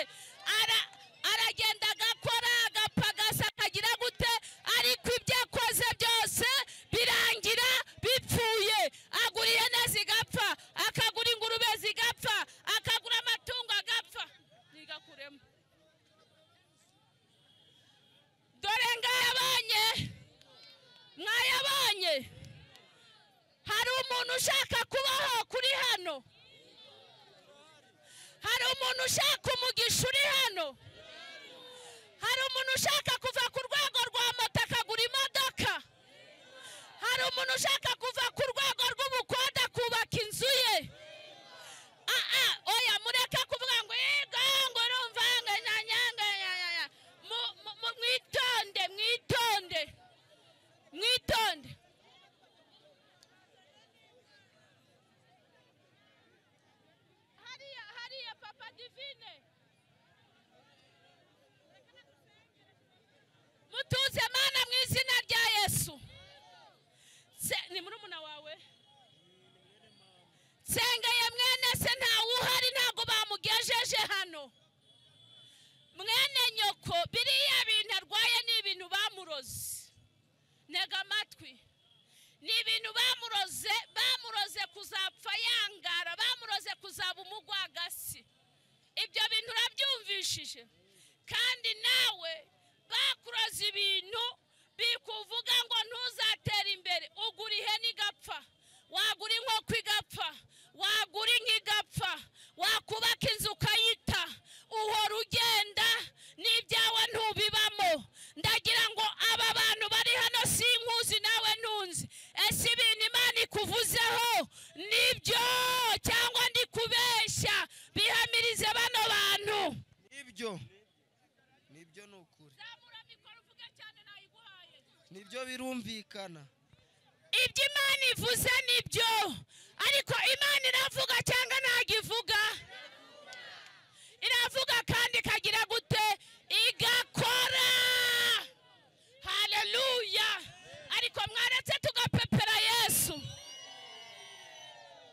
Aragenda agakora, agapagasa, akagira gute, ariko ibyo akoze byose birangira bipfuye. Agura ihene zigapfa, akagura ingurube zigapfa, akagura amatungo agapfa. Nigakuremo. Dore ngayabonye, mwayabonye. Hari umuntu ushaka kubaho kuri hano? Hari umuntu ushaka umugisha uri hano? Hari umuntu ushaka kuva ku rwego rwa moto akagura imodoka? Hari umuntu ushaka kuva ku rwego rw'ubukode akubaka inzu ye? Oya, mureke kuvuga ngo yego, ngo urumva ngo nyanyanga. Mwitonde, mwitonde, mwitonde. Hariya, hariya Papa Divine. Mutuze Mana mu izina rya Yesu. Ni murumuna wawe? Nsengeye mwene se ntawe uhari, ntabwo bamugejeje hano. Mwene nyoko, biriya bintu arwaye ni ibintu bamuroze. Ntega amatwi. Ni ibintu bamuroze. Mugwagasi. Ibyo bintu urabyumvishije? Kandi nawe bakuroza ibintu bikuvuga ngo ntuzatera imbere. Ugura ihene igapfa, wagura inkoko igapfa, wagura inka igapfa, wakubaka inzu ukayita, uhora ugenda n'ibyawe ntubibamo. Ndagira ngo aba bantu bari hano sinkuzi nawe ntunzi. Ese ibintu Imana ikuvuzeho nibyo cyangwa ndi kubeshya? Bihamirize bano bantu. Nibyo. Nibyo ni ukuri. Zamura mikoro uvuge cyane, nayiguhaye. Nibyo birumvikana. Ibyo Imana ivuze nibyo, ariko Imana iravuga cyangwa ntabwo ivuga?